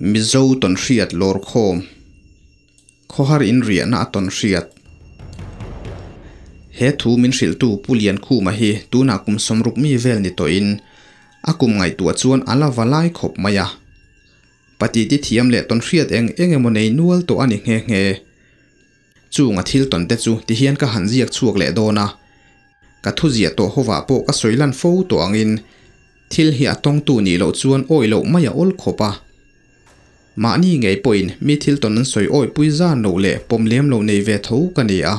Mizo tawnhriat lawrkhawm, Khawhar in riahna a tawnhriat. He thu min hrilhtu Pu Liankhuma hi tunah kum 60 mi vel ni tawhin a kum ngaihtuah chuan a la va lai khawp mai a. Patiti thiam leh tawnhriat eng eng emaw nei nual tawh a ni nghe nghe. Chung a thil tawn te chu tihian ka han ziak chhuak leh dawn a. Ka thu ziah tawh hovah pawh ka sawi lan fo tawh angin thil hi a tawngtu nih loh chuan awi loh mai a awl khawp a. Mahni ngei pawhin mi thil tawn an sawi awi pui zan loh leh pawm lem loh nei ve tho ka ni a.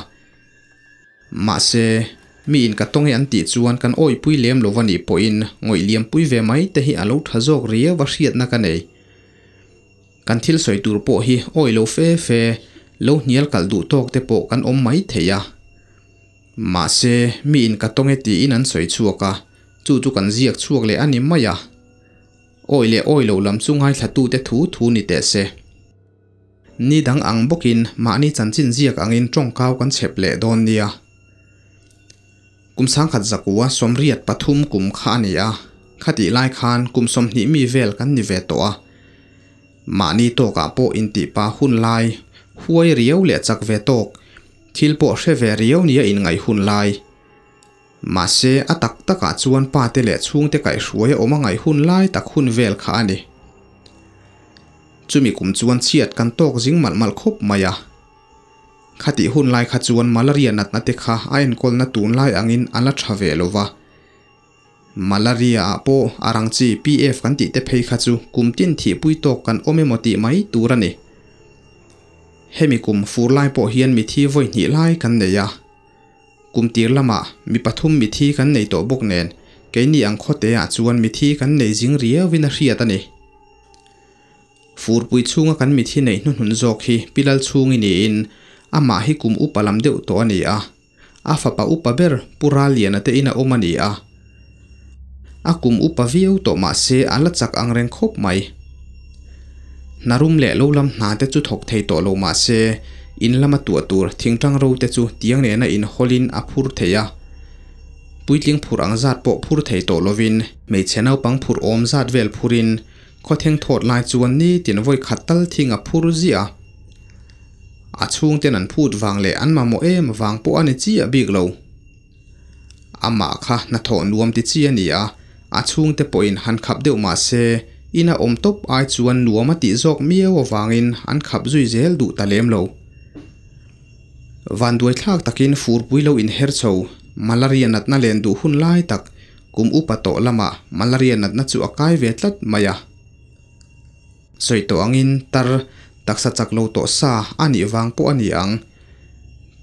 Mahse, mi in ka tawng e an tih chuan kan awi pui lem lo va nih pawhin ngawih liam pui ve mai te hi a lo tha zawk riau a hriatna ka nei. Kan thil sawi tur pawh hi awi lo fe fe, lo hnial kalh duh tawk te pawh kan awm mai thei a. Mahse, mi in ka tawng e tiin an sawi chhuak a, chu chu kan ziak chhuak leh a ni mai a. Awi leh awi lo lam chu ngaithlatute thu thu ni teh se. Ni dang ang bawkin mahni chanchin ziak angin tawngkau kan chhep leh dawn nia. Kum sangkhat zakua 83 kum kha a ni a, khatih lai khan kum 20 mi vel kan ni ve tawh a. Mahni tawkah pawh intihpa hun lai, huai riau leh chak ve tawk, thil pawh hre ve riau nia inngaih hun lai. Mahse, a tak takah chuan pate leh chhungte kaihhruai a awm a ngaih hun lai tak hun vel kha a ni. Chumi kum chuan chhiat kan tawk zing malh malh khawp mai a. Khatih hun lai kha chuan malaria natna te kha a enkawlna tunlai angin a la tha ve lo va. Malaria ah pawh a rang chi PF kan tih te phei kha chu kum tin thihpui tawk kan awm emaw tih mai tur a ni. Hemi kum fur lai pawh hian mithi vawi hnih lai kan nei a. Kum tir lamah mi pathum mithi kan nei tawh bawk nen keini ang khawte ah chuan mithi kan nei zing riauin a hriat a ni. Furpui chhunga kan mithi neih hnuhnun zawk hi Pilal chhungi niin amah hi kum upa lam deuh tawh a ni a. A fapa upa ber Pu Ralliana te ina awm a ni a. A kum upa viau tawh mah se a la chak ang reng khawp mai. Hna rum leh lo lam hna te chu thawk thei tawh lo mah se in lama tuah tur thingtang ro te chu tiang nena inhawlin a phur thei a. Puitling phur ang zat pawh phur thei tawh lovin hmeichhe naupang phur awm zat vel phurin Khawtheng thawt lai chuan nitin vawi khat tal thing a phur ziah a. A chhungten an phut vang leh an mamawh em vang pawh a ni chiah bik lo. Amah kha hnathawh nuam ti chi a ni a, a chhungte pawhin han khap deuh mah se, ina awm tawp ai chuan nuam a tih zawk miau avangin an khap zui zel duh ta lem lo. Vanduaithlak takin furpui lo inher chho, malaria natna len duh hun lai tak, Kum upa tawh lamah malaria natna chu a kai ve tlat mai a. Sawi tawh angin tar taksa chak lo tawh sa a nih vang pawh a ni ang.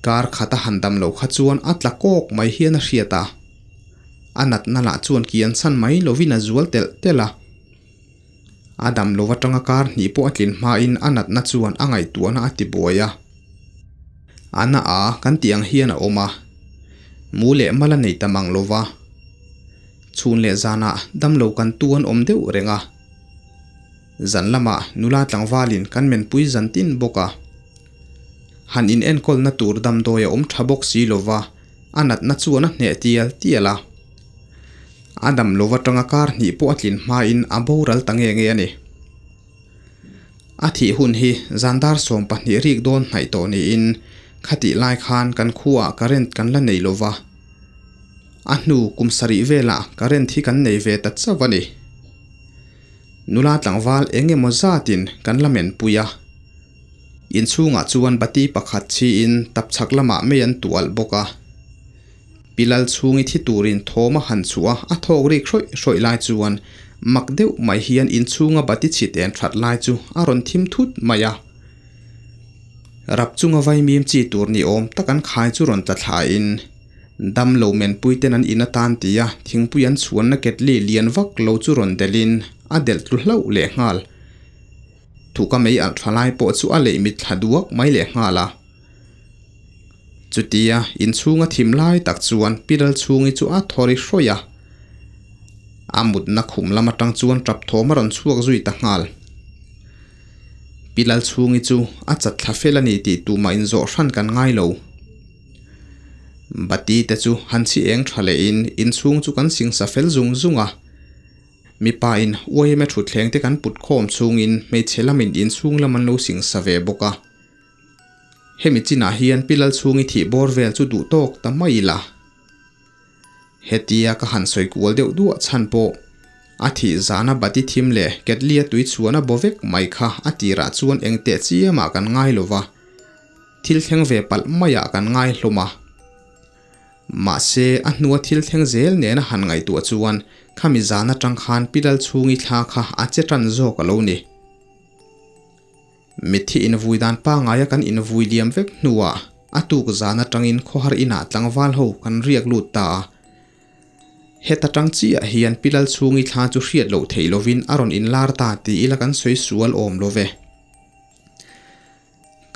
Kar khat a han dam lo kha chuan a tla kawk mai hian a hriat a. A natna lah chuan kian chhan mai lovin a zual telh telh a. A dam lo atanga kar hnih pawh a tlin hmain a natna chuan a ngaihtuahna a ti buai a. A na a kan tih ang hian a awm a, mu leh mal a nei ta mang lo va. Chhun leh zanah damlo kan tu an awm deuh reng a. Zan lamah nula tlangvalin kan menpui zan tin bawk a. Han inenkawlna tur damdawi a awm tha bawk si lo va, a natna chuan a hneh tial tial a. A dam lo atanga kar hnih pawh a tlin hmain a boral ta nge nge a ni. A thih hun hi zan dar 12 rik dawn hnaih tawh niin khatih lai khan kan khuaah current kan la nei lova. A hnu kum sarih velah current hi kan nei ve ta chauh a ni. Nula tlangval eng emaw zatin kan la menpui a. Inchhungah chuan bati pakhat chhiin tapchhak lamah mei an tuah alh bawk a. Pilal chhungi thi turin thawm a han chhuah a, a thawk rik hrawih hrawih lai chuan mak deuh mai hian inchhunga bati chhit en that lai chu a rawn thim thut mai a. Rap chunga vaimim chi tur ni awm tak an khai chu rawn tla thlain dam lo menpui ten an in atan tia thingpui an chhuanna ketli lian vak lo chu rawn delhin a delh tlu hlauh leh nghal. Thuka mei alh tha lai pawh chu a leih mit thla duak mai leh nghal a. Chutia inchhunga thim lai tak chuan Piral chhungi chu a thaw ri hrawih a. A mutna khum lam atang chuan tap thawm a rawn chhuak zui ta nghal. Pilal chhungi chu a chat thla fel a ni tih tumah inzawh hran kan ngai lo. Bati te chu han chhi eng tha lehin inchhung chu kan singsa fel zung zung a. Mipa in yma thutthleng te kan put khawm chungin hmeichhe lamin inchhung lam an lo sing sa ve bawk a. Hemi chinah hian Pi Lalchhungi thih bawr vel chu duh tawk ta mai ila. Hetia ka han sawi kual deuh duah chhan pawh a thih zana bati thim leh ketli a tui chhuan a baw vek mai kha a tirah chuan eng teh chiamah kan ngai lo va, thil thleng ve palh maiah kan ngai hlawm a. Mahse, a hnua thil thleng zel nena han ngaihtuah chuan khami zan atang khan Pi Lalchhungi thla kha a che tan zawk a lo ni. Mitthi invui dan pangaia kan invui liam vek hnuah a tuk zan atangin khawhar inah tlangval ho kan riak lut ta a. Heta tang chiah hian Pi Lalchhungi thla chu hriat loh theih lovin a rawn inlar ta ti ila kan sawi sual awm lo ve.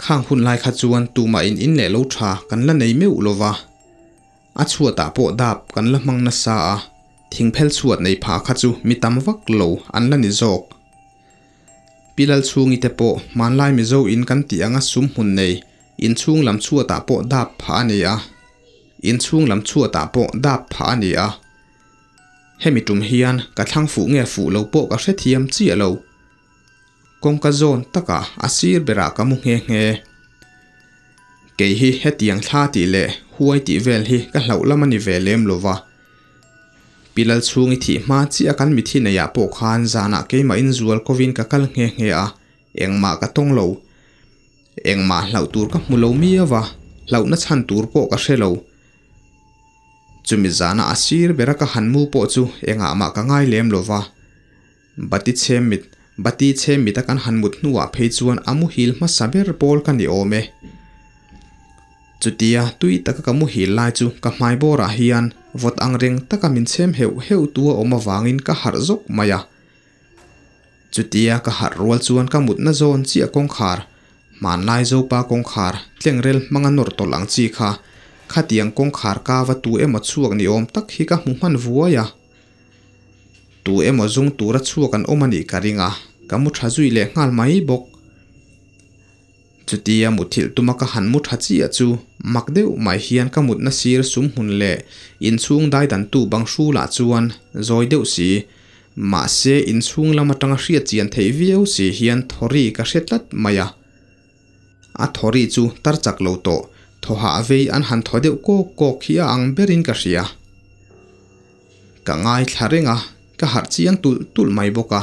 Khang hun lai kha chuan tumah in in leh lo tha kan la nei meuh lo va. A chhuatah pawh dap kan la hmang nasa a, thingphel chhuat nei pha kha chu mi tam vak lo an la ni zawk. Pi Lalchhungi te pawh hmanlai Mizo in kan tih anga sum hmun nei inchhung lam chhuatah pawh dap phah a ni a, inchhung lam chhuatah pawh dap phah a ni a. Hemi tum hian ka thlang fuh nge fuh lo pawh ka hrethiam chiah lo. Kawngka zawn takah a sir berah ka mu nghe nghe. Kei hi hetiang thla tih leh huai tih vel hi ka hlauh lam a ni ve lem lo va. Pi Lalchhungi thih hma chiah kan mithi neiah pawh khan zanah keimah inzual kovin ka kal nghe nghe a, engmah ka tawng lo. Engmah hlauh tur ka hmu lo miau a, hlauhna chhan tur pawh ka hre lo. Chumi zana a sir bera ka han mu pawh chu engah mah ka ngai lem lo va. Bati chhem mit, Bati chhem mita kan han mut hnuah phei chuan a muhil hmasa ber pawl ka ni awm e. Chutia tui taka ka muhil lai chu ka hmai bawrah hian vawt ang reng taka min chhem heuh heuh tu a awm avangin ka harh zawk mai a. Chutia ka harh rual chuan ka mutna zawn chiah kawngkhar, hmanlai Zopa kawngkhar, tlengrel hmanga nawr tawlh ang chi kha, khatiang kawngkhar ka va tu emaw chhuak ni awm tak hi ka hmu hman vuai a. Tu emaw zung tura chhuak an awm a nih ka ring a, ka mu tha zui leh nghal mai bawk. Chutia muthilh tuma ka han mu tha chiah chu mak deuh mai hian ka mutna sir sum hmun leh inchhung daidantu bang hrulah chuan zawi deuh si, mahse inchhung lam atanga hriat chian theih viau si hian thawri ka hre tlat mai a. A thawri chu tar chak lo tawh, thawhah vei an han thaw deuh kawk kawk hi a ang berin ka hria. Ka ngaithla reng a, ka harh chiang tulh tulh mai bawk a.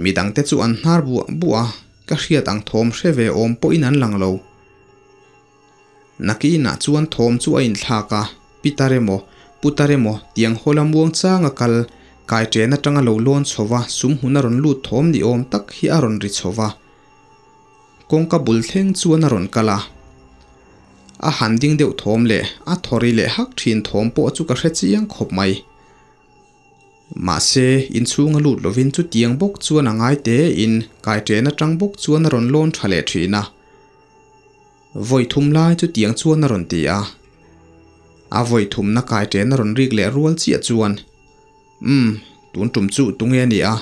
Midangte chu an hnar buah buah a, ka hriat ang thawm hre ve awm pawhin an lang lo. Nakinah chuan thawm chu a inthlak a, Pitar emaw, Putar emaw tiang hawla muang changa kal, kai ṭen aṭanga lo lawn chho va, sum hmun a rawn lut thawm ni awm tak hi a rawn ri chho va. Kawngka bul thleng chuan a rawn kal a. A han ding deuh thawm leh a thaw ri leh hak thin thawm pawh chu ka hre chiang khawp mai. Mahse, inchhunga lut lovin chutiang bawk chuan a ngai tein kai ṭen aṭang bawk chuan a rawn lawn ṭha leh ṭhin a. Vawi thum lai chutiang chuan a rawn ti a. A vawi thumna kai ṭen a rawn rik leh rual chiah chuan, Umm, tun ṭum chu tunge a nih a,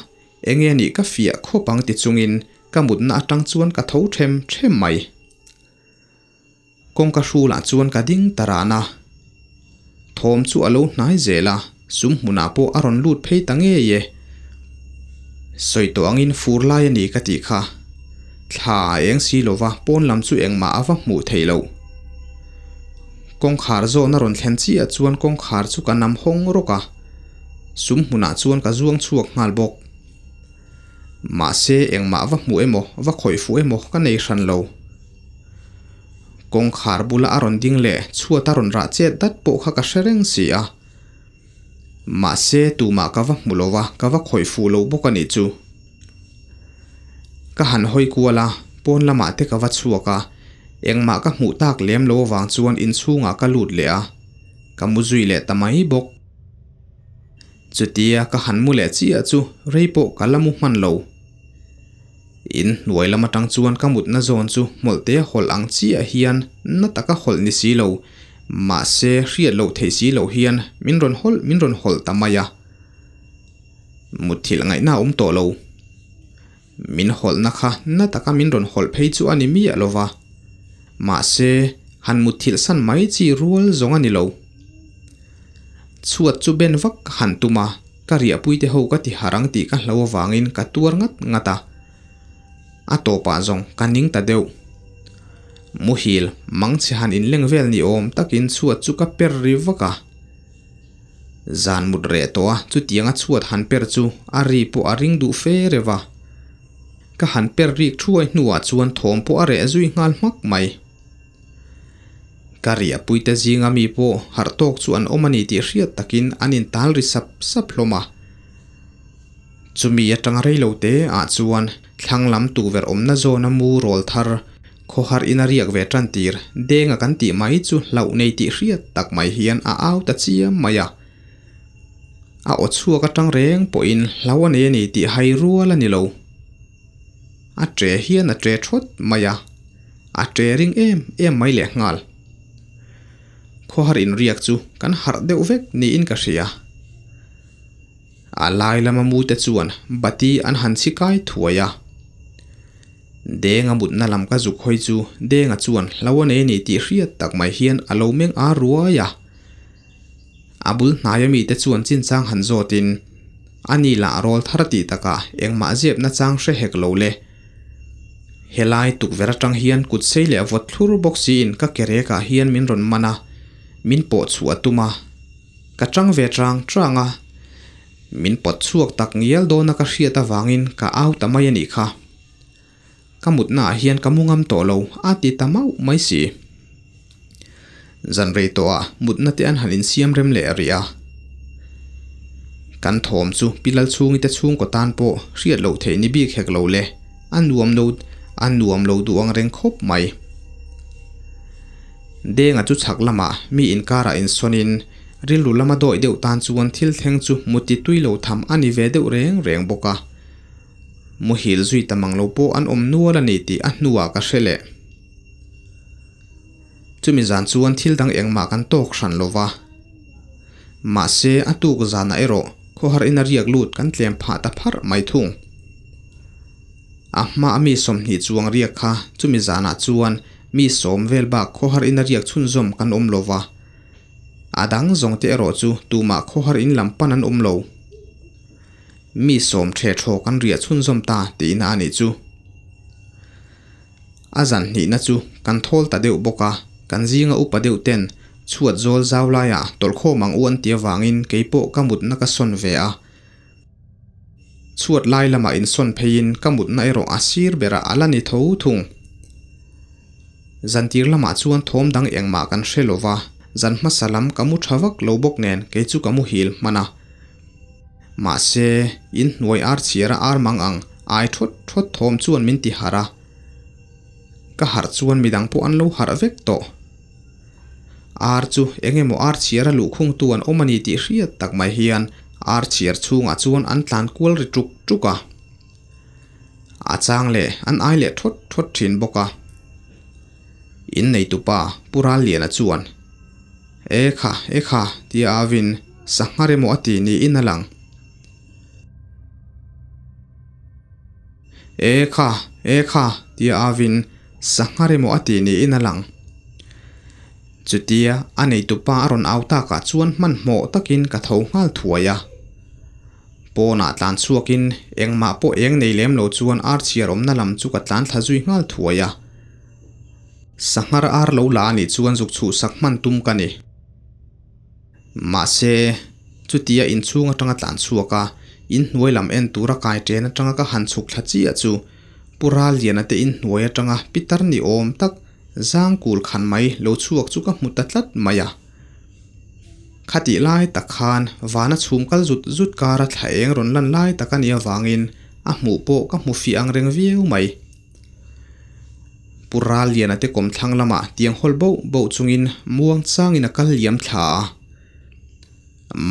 Enge nih ka fiah khawp ang ti chungin ka mutna atang chuan ka tho them them mai. Kawngka hrulah chuan ka ding ta ran a. Thawm chu a lo hnai zel a, sum hmunah pawh a rawn lut phei ta ngei e. Sawi tawh angin fur lai a ni ka tih kha. Thla a eng si lova pawn lam chu engmah a va hmuh theih loh. Kawngkhar zawn a rawn thlen chiah chuan kawngkhar chu ka nam hawng rawk a. Sum hmunah chuan ka zuang chhuak nghal bawk. Mahse engmah va hmuh emaw, va khawih fuh emaw ka nei hran lo. Kawngkhar bula a rawn ding leh chhuat a rawn rah chet dat pawh kha ka hre reng si a. Mahse tumah ka va hmu lo va, ka va khawih fuh lo bawk a nih chu. Ka han hawi kual a, pawn lamah te ka va chhuak a, engmah ka hmuh tak lem lo avang chuan inchhungah ka lut leh a, ka mu zui leh ta mai bawk. Chutia ka han mu leh chiah chu rei pawh ka la mu hman lo. In hnuai lam atang chuan ka mutna zawn chu hmawlhte hawlh ang chiah hian na taka hawlh ni si lo, mahse hriat loh theih si loh hian min rawn hawlh min rawn hawlh ta mai a. Mutthilh ngaihna a awm tawh lo. Min hawlhna kha na taka min rawn hawlh phei chu a ni miah lo va, mahse han mutthilh san mai chi rual zawng a ni lo. Chhuat chu ben vak ka han tum a, ka riahpui te ho ka ti harh ang tih ka hlo avangin ka tuar ngat ngat a. A tawpah zawng ka ning ta deuh. Muhil mang chhe han inleng vel ni awm takin chhuat chu ka per ri vak a. Zan mut reh tawh a chutianga chhuat han per chu a ri pawh a ring duh fe reuh a. Ka han per rik thuai hnuah chuan thawm pawh a reh zui nghal hmak mai. Ka riahpuite zinga mi pawh harh tawk chu an awm a ni tih hriat takin an intal ri sap sap hlawm a. Chumi atanga reilo te ah chuan thlang lam tukverh awmna zawna mu rawl thar khawhar in a riak ve tan tir denga kan tih mai chu hlauh nei tih hriat tak mai hian a au ta chiam mai a. A aw chhuak atang reng pawhin hlau a nei a ni tih hai rual a ni lo. A tre hian a tre thawt mai a, a tre ring em em mai lehnghal. Khawhar inriak chu kan harh deuh vek niin ka hria. A lai lama mute chuan bati an han chhi kai thuai a. Denga mutna lam ka zuk hawi chu Denga chuan hlo a nei a ni tih hriat tak mai hian a lo meng ar ruai a. A bul hnaia mite chuan chinchang han zawtin, A ni lah rawl thar tih takah engmah zepna chang hre hek lo le. Helai tukverh atang hian kut sei leh vawt thlur bawk siin ka ke rekah hian min rawn man a, min pawh chhuah a tum a. Ka chang ve chang chang a, min pawt chhuak tak ngial dawna ka hriat avangin ka au ta mai a nih kha. Ka mutnaah hian ka mu ngam tawh lo a ti ta mauh mai si. Zan rei tawhah mutna te an han insiam rem leh rih a. Kan thawm chu Pi Lalchhungi te chhungkaw tan pawh hriat loh theih ni bik hek lo le, a nuam lo a nuam lo duh ang reng khawp mai. Denga chu chhak lamah mi inkarah insawnin rilru lama dawih deuh tan chuan thil thleng chu muti tui lo tham a ni ve deuh reng reng bawk a. Muhil zui ta mang lo pawh an awm nual a ni tih a hnuah ka hre leh. Chumi zan chuan thil dang engmah kan tawk hran lo va. Mahse a tuk zanah erawh khawhar ina riak lut kan tlem phah ta pharh mai thung. A hma a mi 20 chuang riak kha chumi zanah chuan mi 10 vel bak khawhar ina riak chhunzawm kan awm lo va. A dang zawng te erawh chu tumah khawhar in lam pan an awm lo. Mi 10 the thaw kan riah chhunzawm ta tihna a nih chu. A zan hnihna chu kan thawl ta deuh bawk a, kan zinga upa deuh ten chhuat zawl zau laiah tawlhkhawm ang u an ti avangin keipawh ka mutna ka sawn ve a. Chhuat lai lamah insawn pheiin ka mutna erawh a sir berah a la ni tho thung. Zantir lamah chuan thawm dang engmah kan hre lo va, zan hmasa lam ka mu tha vak lo bawk nen kei chu ka muhil hman a. Mahse, inhnuai ar chhiara ar mang ang ai thawt thawt thawm chuan min ti harh a. Ka harh chuan midang pawh an lo harh vek tawh. Ar chu eng emaw ar chhiara luhkhungtu an awm a ni tih hriat tak mai hian ar chhiar chhungah chuan an tlan kual ri tuk tuk a. A chang leh an ai leh thawt thawt thin bawk a. Inneitupa Pu Ralliana chuan, E kha, e kha, tia avin sangha remaw a ti niin a lang. E kha, e kha, tia avin sangha remaw a ti niin a lang. Chutia a neitupa a rawn au takah chuan hmanhmawh takin ka tho nghal thuai a. Pawnah tlan chhuakin engmah pawh eng nei lem lo chuan ar chhiar awmna lam chu ka tlan thla zui nghal thuai a. Sanghar ar lo la anih chuan zuk chhuhsak hman tum ka ni. Mahse, chutia inchhung atanga tlan chhuak a, inhnuai lam en tura kai chen atanga ka han chhuk thla chiah chu Pu Ralliana te inhnuai atanga pitar ni awm tak zang kul khan mai lo chhuak chu ka hmu ta tlat mai a. Khatih lai tak khan vana chhum kal zut zut kara thla eng rawn lan lai tak a nih avangin a hmuh pawh ka hmu fih ang reng viau mai. Pu Ralliana te kawmthlang lamah tiang hawl boh boh chungin muang changin a kal liam thla a.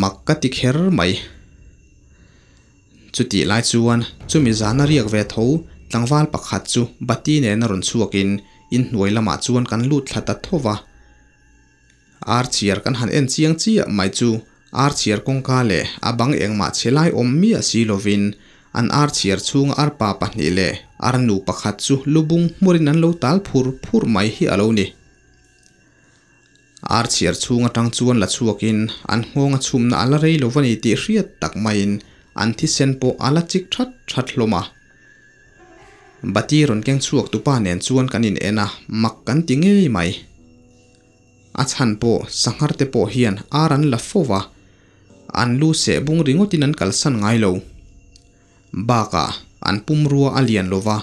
Mak ka ti kher mai. Chutih lai chuan chumi zana riak ve tho tlangval pakhat chu bati nena rawn chhuakin inhnuai lamah chuan kan lut thla ta tho va. Ar chhiar kan han en chiang chiah mai chu ar chhiar kawngka leh a bang engmah chhe lai awm miah si lovin an ar chhiar chhunga arpa pahnih leh ar nu pakhat chu lubung hmurin an lo tal phur phur mai hi a lo ni. Ar chhiar chhung atang chuan la chhuakin an nghawng a chhumna a la rei lo va ni tih hriat tak maiin an thisen pawh a la chik that that hlawm a. Bati rawn keng chhuak tupa nen chuan kan in en a, mak kan ti ngei mai. A chhan pawh sanghar te pawh hian ar an la fo va, an lu seh bung ringawtin an kalsan ngai lo. Bakah an pumrua a lian lo va,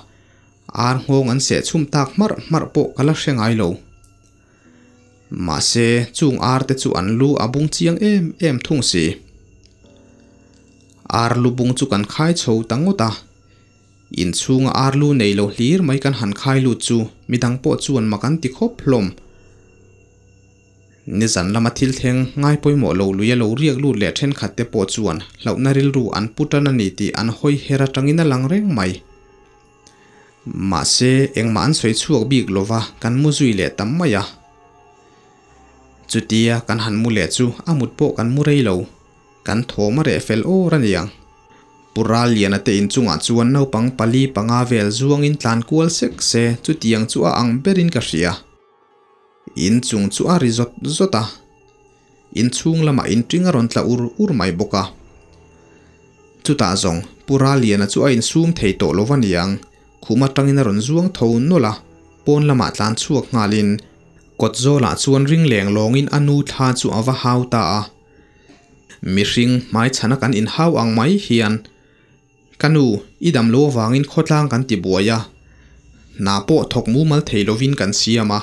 ar nghawng an seh chhum tak hmarh hmarh pawh ka la hre ngai lo. Mahse, chung ar te chu an lu a bung chiang em em thung si. Ar lu bung chu kan khai chho ta ngawt a, inchhunga ar lu nei lo hlir mai kan han khai lut chu midang pawh chuan mak an ti khawp hlawm. Nizan lama thil thleng ngai pawimawh lo lui a lo riak lut leh thenkhat te pawh chuan hlauhna rilru an pu tan a ni tih an hawi her atangin a lang reng mai. Mahse, engmah an sawi chhuak bik lova kan mu zui leh tam mai a. Chutia kan han mu leh chu a mut pawh kan mu rei lo. Kan thawm a reh fel awr a niang. Pu Ralliana te inchungah chuan naupang pali panga vel zuangin tlan kual sek se chutiang chu a ang berin ka hria. Inchung chu a ri zawt zawt a. Inchhung lamah inṭing a rawn tla ur ur mai bawk a. Chutah zawng Pu Ralliana chu a insum thei tawh lo va niang, khum atangin a rawn zuang tho nawlh a, pawn lamah tlan chhuak nghalin kawt zawlah chuan ring leng lawngin a nu thla chu a va hau ta a. Mihring hmaichhana kan inhau ang mai hian Ka nu, i dam lo avangin khawtlang kan ti buai a, hna pawh thawk mumal thei lovin kan siam a.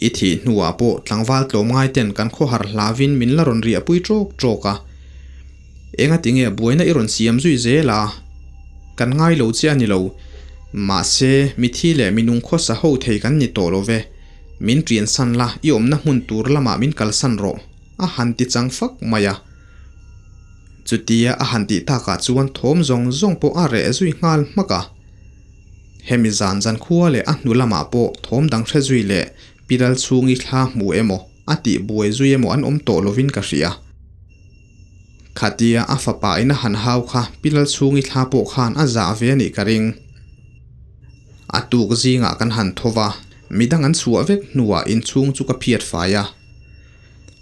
I thih hnuah pawh tlangval tlawmngai ten kan khawhar hlavin min la rawn riahpui ṭawk ṭawk a. Engati nge buaina i rawn siam zui zel a? Kan ngai lo che a ni lo. Mahse, mithi leh minung khawsa ho thei kan ni tawh lo ve. Min ṭiansan la, i awmna hmun tur lamah min kalsan rawh, a han ti chang fak mai a. Chutia a han tih takah chuan thawm zawng zawng pawh a reh zui nghal hmak a. Hemi zan zan khua leh a hnu lamah pawh thawm dang hre zui leh Piral chhungi thla hmu emaw a tih buai zui emaw an awm tawh lovin ka hria. Khatia a fapa in a han hau kha Piral chhungi thla pawh khan a zah ve a nih ka ring. A tuk zingah kan han tho va, midang an chhuah vek hnuah inchhung chu ka phiat fai a.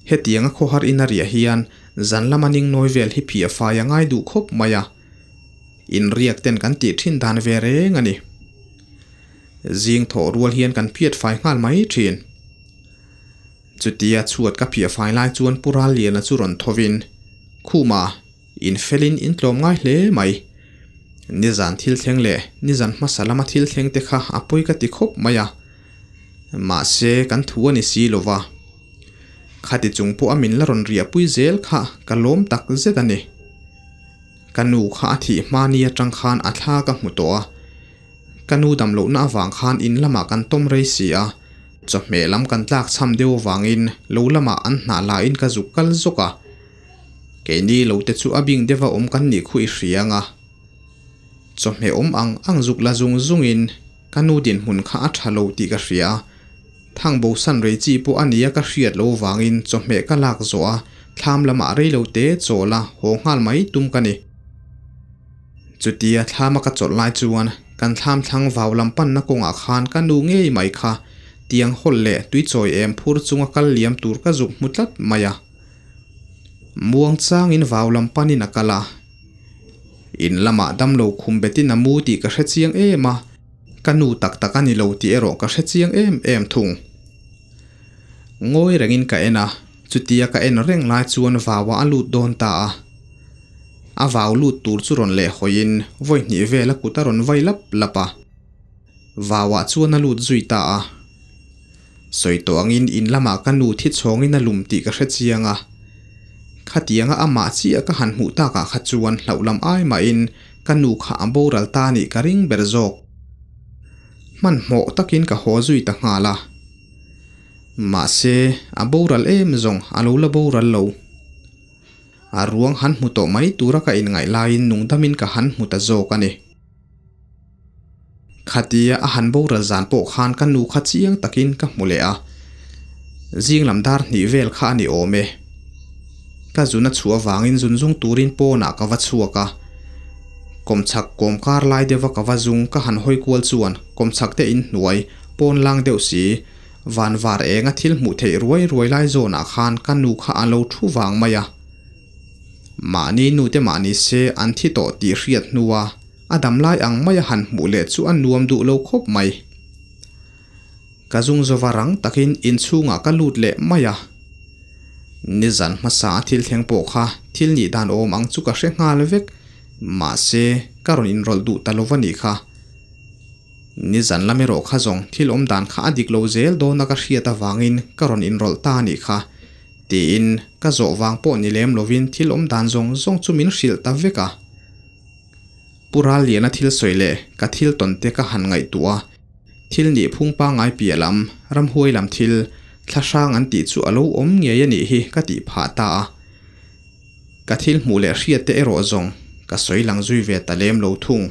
Hetianga khawhar in a riah hian zan lama ning nawi vel hi phiah fai a ngai duh khawp mai a, inriak ten kan tih thin dan ve reng a ni. Zing thawh rual hian kan phiat fai nghal mai thin. Chutia chhuat ka phiah fai lai chuan Pu Ralliana chu rawn thovin, Khuma, in felin in tlawm ngai hle mai. Nizan thil thleng leh nizan hmasa lama thil thleng te kha a pawi ka ti khawp mai a. Mahse, kan thu a ni si lo va. Khati chung pawh a min la rawn riahpui zel kha ka lawm tak zet a ni. Ka nu kha a thih hma ni atang khan a thla ka hmu tawh a. Ka nu dam lohna avang khan in lamah kan tawm rei si a, chawhmeh lam kan tlak chham deuh avangin lo lamah an hnah lain ka zuk kal zawk a. Keini lo te chu a bing deuha awm kan nih khu i hria ang a. Chawhmeh awm ang ang zuk la zung zungin ka nu dinhmun kha a tha lo tih ka hria a. Thang bo san rei chi pawh a nia ka hriat lo vangin chawhmeh ka lak zawh a, thlam lamah rei lo te chawl a haw nghal mai tum ka ni. Chutia thlama ka chawlh lai chuan kan thlam thlang vau lam panna kawngah khan ka nu ngei mai kha tiang hawlh leh tui chawi em phur chunga kal liam tur ka zuk hmu tlat mai a. Muang changin vau lam panin a kal a. In lamah damlo khum betin a mu tih ka hre chiang em a. Ka nu tak tak a ni lo tih erawh ka hre chiang em em thung. Ngawi rengin ka en a, chutia ka en reng lai chuan vauah a lut dawn ta a. A vau lut tur chu rawn leh hawiin vawi hnih vel a kut a rawn vai lap lap a. Vauah chuan a lut zui ta a. Sawi tawh angin in lamah ka nu thi chhawngin a lum tih ka hre chiang a. Khatianga amah chiah ka han hmuh takah kha chuan hlauh lam ai mahin Ka nu kha a boral ta nih ka ring ber zawk. Hmanhmawh takin ka haw zui ta nghal a. Mahse, a boral em zawng a lo la boral lo. A ruang han hmu tawh mai tura ka inngaih laiin nungdamin ka han hmu ta zawk a ni. Khatia a han boral zan pawh khan ka nu kha chiang takin ka hmu leh a. Zing lam dar hnih vel kha a ni awm e. Ka zun a chhuah avangin zun zung turin pawnah ka va chhuak a. Kawmchhak kawm kar lai deuha ka va zung ka han hawi kual chuan kawmchhak te inhnuai pawn lang deuh si. Van var enga thil hmuh theih ruai ruai lai zawnah khan ka nu kha a lo thu vang mai a. Mahni nu te mah ni se an thi tawh tih hriat hnua a dam lai ang maia han hmuh leh chu a nuam duh lo khawp mai. Ka zung zova rang takin inchhungah ka lut leh mai a. Nizan hmasa a thil thleng pawh kha thil nih dan awm ang chu ka hre nghal vek, mahse ka rawn inrawlh duh ta lova nih kha. Nizan lam erawh kha zawng thil awm dan kha a dik lo zel dawna ka hriat avangin ka rawn inrawlh ta a nih kha, tiin ka zawh vang pawh ni lem lovin thil awm dan zawng zawng chu min hrilh ta vek a. Pu Ralliana thil sawi leh ka thil tawn te ka han ngaihtuah a, thil nih phung pangngai piah lam, ramhuai lam thil, thlahrang an tih chu a lo awm ngei a nih hi ka tih phah ta a. Ka thil hmuh leh hriat te erawh zawng ka sawi lang zui ve ta lem lo thung.